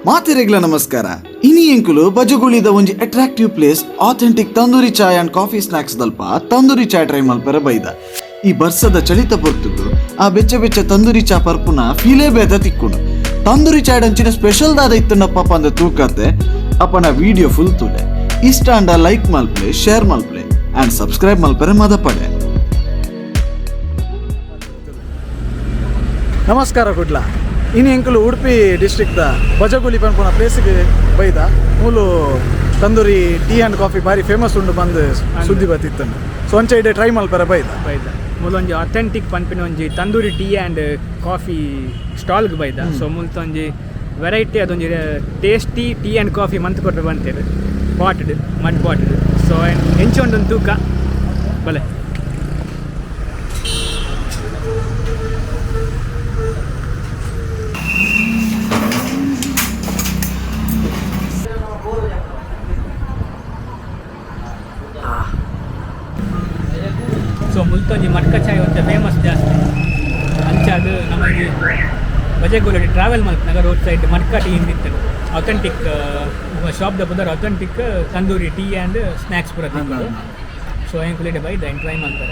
ಮಾತೆರೆಗ್ಲ ನಮಸ್ಕಾರ. ಇನಿ ಎಂಕುಲು ಬಜಗುಳಿದ ಒಂಜಿ attractive place authentic tandoori chai and coffee snacks ದಲ್ಪ ತಂದೂರಿ ಚಾಯ್ ಟ್ರೈ ಮಲ್ಪೆರೆ ಬೈದ. ಈ ಬರ್ಸದ ಚಳಿತ ಪೊರ್ತುಗು ಆ ಬೆಚ್ಚ ಬೆಚ್ಚ ತಂದೂರಿ ಚಾ ಪರ್ಪುನ ಫೀಲೇ ಬೇತ ತಿಕ್ಕುಂಡು. ತಂದೂರಿ ಚಾಯ್ ಅಂಚಿನ ಸ್ಪೆಷಲ್ ದಾದ ಇತ್ತಂಡಪ್ಪ ಅಂದ ತೂಕತ್ತೆ ಅಪ್ಪನ ವಿಡಿಯೋ ಫುಲ್ ತೂಲೆ. ಇಷ್ಟ ಅಂಡ ಲೈಕ್ ಮಲ್ಪ್ಲೆ, ಶೇರ್ ಮಲ್ಪ್ಲೆ ಅಂಡ್ ಸಬ್ಸ್ಕ್ರೈಬ್ ಮಲ್ಪೆರೆ ಮದಪಡೆ. ನಮಸ್ಕಾರ ಕುಡ್ಲ. ಇನಿ ಎಂಕುಲು ಉಡುಪಿ ಡಿಸ್ಟ್ರಿಕ್ಟ್ ದ ಬಜಗುಳಿ ಪನ್ಪುನ ಪ್ಲೇಸ್ಗೆ ಬೈದ. ಮೂಲು ತಂದೂರಿ ಟೀ ಆ್ಯಂಡ್ ಕಾಫಿ ಬಾರಿ ಫೇಮಸ್ ಉಂಡು ಬಂದು ಸುದ್ದಿ ಬತ್ತಿತ್ತು. ಸೊ ಒಂಚ ಇಡೆ ಟ್ರೈ ಮಲ್ಪರ ಬೈದ. ಬೈದ ಮೂಲೊಂಜಿ ಅಥೆಂಟಿಕ್ ಪನ್ಪಿನ ಒಂಜಿ ತಂದೂರಿ ಟೀ ಆ್ಯಂಡ್ ಕಾಫಿ ಸ್ಟಾಲ್ಗೆ ಬೈದ. ಸೊ ಮುಲ್ತ ಒಂಜಿ ವೆರೈಟಿ ಅದೊಂಜಿ ಟೇಸ್ಟಿ ಟೀ ಆ್ಯಂಡ್ ಕಾಫಿ ಮಂತ್ ಕೊಟ್ಟು ಬಂತೇರು ಪಾಟ್ಡ್ ಮಡ್ ಪಾಟ್ಡ್. ಸೊ ಎಂಚ ಉಂಡು ತೂಕ ಬಲೆ. ಸೊ ಮುಲ್ತೊಂಜಿ ಮಟ್ಕ ಚಾಯ್ ಒಂತೆ ಫೇಮಸ್ ಜಾಸ್ತಿ. ಅಂಚಾದ್ ನಮಗೆ ಬಜೆಗೋಲಡಿ ಟ್ರಾವೆಲ್ ಮಲ್ಪನಾಗ ರೋಡ್ ಸೈಡ್ ಮಟ್ಕ ಟೀ ಇಂದಿತ್ತು. ಅಥೆಂಟಿಕ್ ಶಾಪ್ ದ ಪುದರ್ authentic tandoori tea and snacks ಪೂರ ತಿಕ್ಕೋದು. ಸೊ ಎಂಕುಲೇಡೆ ಬೈದ ಟ್ರೈ ಮಲ್ಪರ.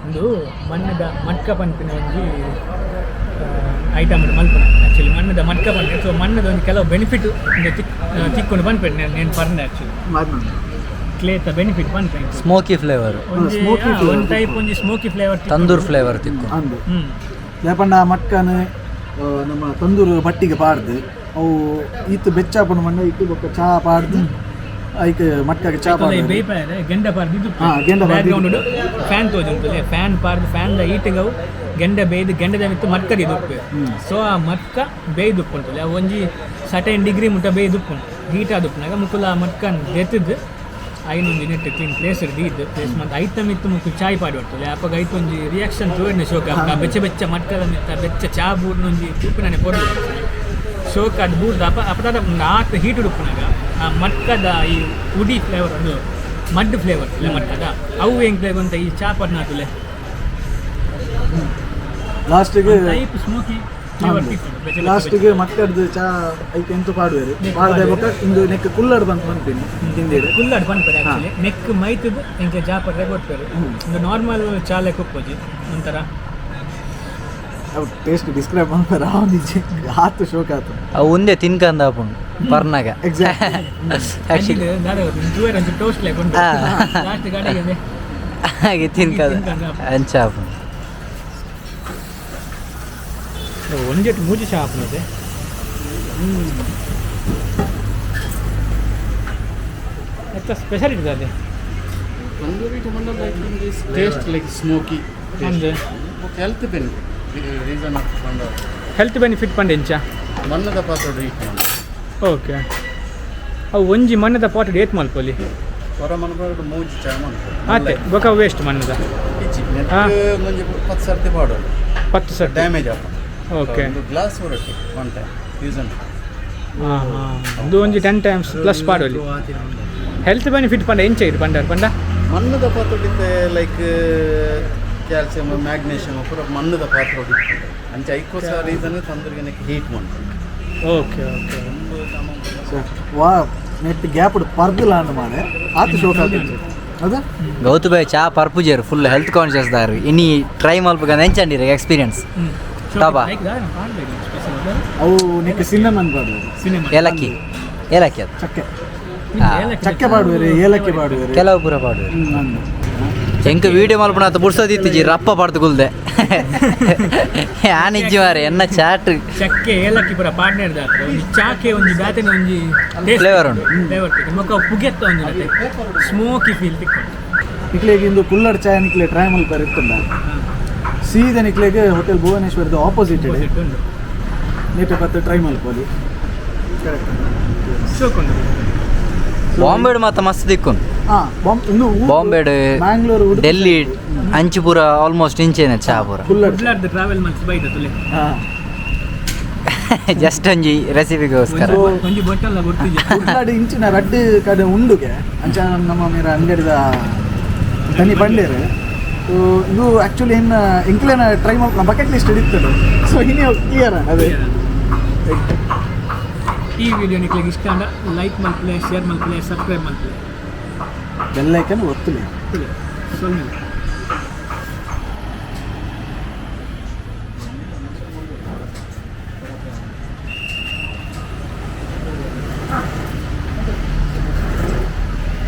ಒಂದು ಮಣ್ಣದ ಮಟ್ಕ ಪನ್ಪಿನ ಒಂಜಿ ಐಟಮ್ ಮಲ್ಪನ. ಆ್ಯಕ್ಚುಲಿ ಮಣ್ಣದ ಮಟ್ಕ ಪನ್ಪೆ. ಸೊ ಮಣ್ಣದ ಒಂಜಿ ಕೆಲವು ಬೆನಿಫಿಟ್ ತಿಕ್ಕೊಂಡು ಪನ್ಪೆ నేను ಪರ್ನೆ. ಆ್ಯಕ್ಚುಲಿ ಕ್ಲೇತ ಬೆನಿಫಿಟ್ ಪನ್ಪೆ. Smoky flavour. ಒಂಜಿ smoky flavour. ಒಂದು ಟೈಪ್ ಒಂಜಿ ಸ್ಮೋಕಿ ಫ್ಲೇವರ್, ತಂದೂರ್ ಫ್ಲೇವರ್ ತಿಕ್ಕು. ಅಂದು ಹ್ಮ್ ಯಾಪಂಡ ಮಟ್ಕನ್ ನಮ್ಮ ತಂದೂರು ಬಟ್ಟಿಗೆ ಪಾಡ್ದು ಅವು ಈತ್ ಬೆಚ್ಚ ಆಪುಂಡು ಮಣ್ಣ ಇತ್ತು ಬೊಕ್ಕ ಚಾ ಪಾಡ್ದು ಐಕ್ ಮಟ್ಕಗೆ ಚಾ ಪಾಡ್ದು. ಬೇಪಾರೆ ಗೆಂಡ ಪಾರ್ದು ಇದು. ಹಾ, ಗೆಂಡ ಪಾರ್ದು. ಬ್ಯಾಕ್ಗ್ರೌಂಡ್ ಫ್ಯಾನ್ ತೋಜುಂಟು. ಫ್ಯಾನ್ ಪಾರ್ದು ಫ್ಯಾನ್ the ಈಟಿಗವು ಗೆಂಡ ಬೇಯ್ದು ಗೆಂಡದ ಮಿತ್ತು ಮಟ್ಕದ ಇದು. ಸೊ ಆ ಮಟ್ಕ ಬೇಯ್ದು ಉಪ್ಪುಂಟು. ಅವು ಒಂಜಿ ಸರ್ಟೈನ್ ಡಿಗ್ರಿ ಮುಟ್ಟ ಬೇಯ್ದು ಉಪ್ಪುಂಡು. ಹೀಟ್ ಆದುಪ್ಪುನಾಗ ಮುಕುಲ ಆ ಮಟ್ಕನ್ ದೆತ್ತದು ಐನೊಂಜಿ ನೆಟ್ ಕ್ಲೀನ್ ಪ್ಲೇಸ್ ಇದ್ದು ಪ್ಲೇಸ್ ಮತ್ತು ಐತ ಮಿತ್ತು ಮುಕ್ಕು ಚಾಯ್ ಪಾಡಿ ಬರ್ತದೆ. ಅಪ್ಪಗ ಐತ ಒಂಜಿ ರಿಯಾಕ್ಷನ್ ತೋರಿನ ಶೋಕ. ಆ ಬೆಚ್ಚ ಬೆಚ್ಚ ಮಟ್ಕದ ಮಿತ್ತ ಬೆಚ್ಚ ಚಾ ಬೂರ್ನೊಂಜಿ ತೂಪಿನಾನೆ ಪೊರ್ಲು ಶೋಕ. ಅದು ಬೂರ್ದ ಅಪ ಅಪದಾದ ಆತ್ ಹೀಟ್ ಉಡುಪುನಾಗ ಆ ಮಟ್ಕದ ಈ ಉಡಿ ಫ್ಲೇವರ್, ಅದು ಮಡ್ ಫ್ಲೇವರ್ ಇಲ್ಲ ಮಟ್ಕದ, ಅವು ಹೆಂಗ್ ಅಂತ ಈ ಚಾ ಪರ್ನಾಟುಲೆ ಲಾಸ್ಟಿಗೆ ಟೈಪ್ ಸ್ಮೋಕಿ ಫ್ಲೇವರ್ ತಿಕ್ಕೊಂಡು. ಲಾಸ್ಟಿಗೆ ಮಕ್ಕಡ್ದು ಚಾ ಐಕ್ ಎಂತು ಪಾಡುವೆರು. ಪಾಡ್ದೆ ಬೊಕ್ಕ ಇಂದು ನೆಕ್ ಕುಲ್ಲಡ್ ಬಂದು ಪನ್ಪಿನಿ ತಿಂದಿಡು. ಕುಲ್ಲಡ್ ಪನ್ಪರೆ. ಆಕ್ಚುಲಿ ನೆಕ್ ಮೈತದ ಎಂಕೆ ಚಾ ಪರ್ರೆ ಕೊಡ್ತಾರೆ. ಒಂದು ನಾರ್ಮಲ್ ಚಾಲೆ ಕುಪ್ಪುಜಿ ಒಂಥರ. ಅವು ಟೇಸ್ಟ್ ಡಿಸ್ಕ್ರೈಬ್ ಮಾಡ್ತಾರೆ ಆವೊಂದಿಜ್ಜಿ, ಆತು ಶೋಕ ಆತು. ಅವು ಒಂದೇ ತಿನ್ಕಂದ ಆಪುಂಡು ಪರ್ನಾಗ. ಎಕ್ಸಾಕ್ಟ್ಲಿ. ಆಕ್ಚುಲಿ ಜುವೇರ್ ಒಂಚೂರು ಟೋಸ್ಟ್ ಲೆಕ್ಕ ಉಂಟು. ಹಾ. ಲಾಸ್ಟ್ ಗಾಡಿಗೆ ಹಾಗೆ ತಿನ್ಕದ ತಿನ್ಕಂದ ಆಪುಂಡು. ಅಂಚ ಆಪುಂಡು. ಒಂಜೆಟ್ ಮೂಜಿ ಚಾ ಆಪುನದೆ. ಎತ್ತ ಸ್ಪೆಷಾಲಿಟಿ ಅದೇ? Tandoori tomato like in this taste like smoky taste. ಅಂದ್ Health benefit. Reason of ಪಂಡ ಹೆಲ್ತ್ ಬೆನಿಫಿಟ್ ಪಂಡ ಎಂಚ? ಮಣ್ಣದ ಪಾತ್ರೆ ಈಟ್ ಮಣ್ಣು. ಓಕೆ, ಅವು ಒಂಜಿ ಮಣ್ಣದ ಪಾಟ್ ಏತ್ ಮಲ್ಪೊಲಿ? ಹೊರ ಮನಪಾಡು ಮೂಜಿ ಚಾ ಮನ್ಪು. ಆತೆ ಬೊಕ ವೇಸ್ಟ್ ಮಣ್ಣದ. ಇಜ್ಜಿ. ಹಾ. ನೆಟ್ ಒಂಜಿ 10 ಸರ್ತಿ ಪಾಡೋದು. 10 ಸರ್. ಡ್ಯಾಮೇಜ್ ಆಪ. ಓಕೆ. ಒಂದು ಗ್ಲಾಸ್ ಹೊರಟು ಒನ್ ಟೈಮ್ ಯೂಸ್ ಅಂಡ್. ಹಾಂ ಹಾಂ, ಅದು ಒಂಜಿ 10 ಟೈಮ್ಸ್ ಪ್ಲಸ್ ಪಾಡೊಲಿ. ಹೆಲ್ತ್ ಬೆನಿಫಿಟ್ ಪಂಡ ಎಂಚ ಇದು ಪಂಡರ್ ಪಂಡ? ಮಣ್ಣದ ಪಾತ್ರೆ ಲೈಕ್ ಕ್ಯಾಲ್ಸಿಯಂ ಮ್ಯಾಗ್ನೀಷಿಯಂ ಪೂರ ಮಣ್ಣದ ಪಾತ್ರೆ ಅಂಚ ಐಕೋಸ ರೀಸನ್ ತಂದೂರಿಗೆ ಹೀಟ್ ಮಣ್ಣು. Okay okay. ಸೊ ವಾ ನೆಟ್ ಗ್ಯಾಪ್ ಪರ್ದಿಲ್ಲ ಅಂದ್ ಮಾರೆ ಆತು ಶೋಕ ಆತು ಅದ. ಗೌತು ಬಾಯ್ ಚಾ ಪರ್ಪುಜೇರು ಫುಲ್ ಹೆಲ್ತ್ ಕಾನ್ಷಿಯಸ್ ದಾರು. ಇನಿ ಟ್ರೈ ಮಲ್ಪುಗಂದ ಎಂಚಂಡಿರ ಎಕ್ಸ್ಪೀರಿಯನ್ಸ್? ಟಾಪಾ. ಅವು ನೆಕ್ ಸಿನ್ನಮನ್ ಪಾಡುವೆರು. ಸಿನಿಮಾ. ಏಲಕ್ಕಿ, ಏಲಕ್ಕಿ ಅದು. ಚಕ್ಕೆ. ಹಾ. ಚಕ್ಕೆ ಪಾಡುವೆರು, ಏಲಕ್ಕಿ ಪಾಡುವೆರು. ಕೆಲವು ಪೂರ ಪಾಡುವೆರು. ಅಂದು. ಎಂಕ ವೀಡಿಯೋ ಮಲ್ಪುನ ಆತ ಬುಡ್ಸೋದಿತ್ತಿಜಿ ರಪ್ಪ ಪಡ್ದು ಕುಲ್ದೆ ಯಾನಿಜ್ಜಿ ಮಾರೆ ಎನ್ನ ಚಾಟ್. ಚಕ್ಕೆ ಏಲಕ್ಕಿ ಪೂರ ಪಾರ್ಟ್ನರ್ ದಾತ್ರ ಒಂಜಿ ಚಾಕೆ ಒಂಜಿ ಬ್ಯಾತೆನ ಒಂಜಿ Flavor ಉಂಟು. ಫ್ಲೇವರ್ ಮೊಕ್ಕ ಪುಗೆತ್ತ ಒಂಜಿ ಸ್ಮೋಕಿ ಫೀಲ್ ತಿಕ್ಕೊಂಡು. ನಿಕ್ಲೆಗ್ ಇಂದು ಕುಲ್ಲಡ್ ಚಾಯ್ ನಿಕ್ಲೆ ಟ್ರೈ ಮಲ್ಪರೆ ಇತ್ತುಂಡ ಸೀದಾ ನಿಕ್ಲೆಗ್ ಹೋಟೆಲ್ ಭುವನೇಶ್ವರದ ಆಪೋಸಿಟ್ ಇದೆ. Opposite ಉಂಡು. ನೀಟ ಪತ್ತು ಟ್ರೈ ಮಲ್ಪೊಲಿ. ಕರೆಕ್ಟ್. ಶೋಕ್ ಉಂಡು. ಬಾಂಬೆಡ್ ಮಾತ ಮಸ್ತ್ ದಿಕ್ಕುಂಡು. ಹಾ, ಇಂದು ಬಾಂಬೆಡ್, ಮ್ಯಾಂಗ್ಳೂರು, ಉಡುಪಿ. ಡೆಲ್ಲಿ, ಅಂಚಿಪುರ ಆಲ್ಮೋಸ್ಟ್ ಇಂಚೇನೆ ಚಾ ಪೂರ. ಕುಲ್ಲಡ್. ಕುಡ್ಲಾರ್ದ ಟ್ರಾವೆಲ್ ಮಲ್ತ್ ಬೈದ ತುಲೆ. ಹಾ. ಜಸ್ಟ್ ಒಂಜಿ ರೆಸಿಪಿಗೋಸ್ಕರ. ಒಂಜಿ ಬೊಟ್ಟಲ್ಲ ಗೊತ್ತಿದೆ. ಕುಡ್ಲಾಡ್ ಇಂಚಿನ ರಡ್ಡ್ ಕಡೆ ಉಂಡುಗೆ ಅಂಚ ನಮ್ಮ ಮೇರ ಅಂಗಡಿದ ದನಿ ಬಂಡೇರು. ಸೊ ಇದು ಆ್ಯಕ್ಚುಲಿ ಏನು ಎಂಕ್ಲೇನ ಟ್ರೈ ಮಲ್ಪ ಬಕೆಟ್ ಲಿಸ್ಟ್ ಇತ್ತು. ಸೊ ಇನಿ ಕ್ಲಿಯರ್ ಅದೇ. ಈ ವಿಡಿಯೋ ನಿಕ್ಲೆಗ್ ಇಷ್ಟ ಆಂಡ ಲೈಕ್ ಮಲ್ಪುಲೆ, ಶೇರ್ ಮಲ್ಪುಲೆ, ಸಬ್ಸ್ಕ್ರೈಬ್ ಮಲ್ಪುಲೆ. ಬೆಲ್ಲೈಕನ್ ಒತ್ತುಲೆ. ಸೊಲ್ಮೆಲು.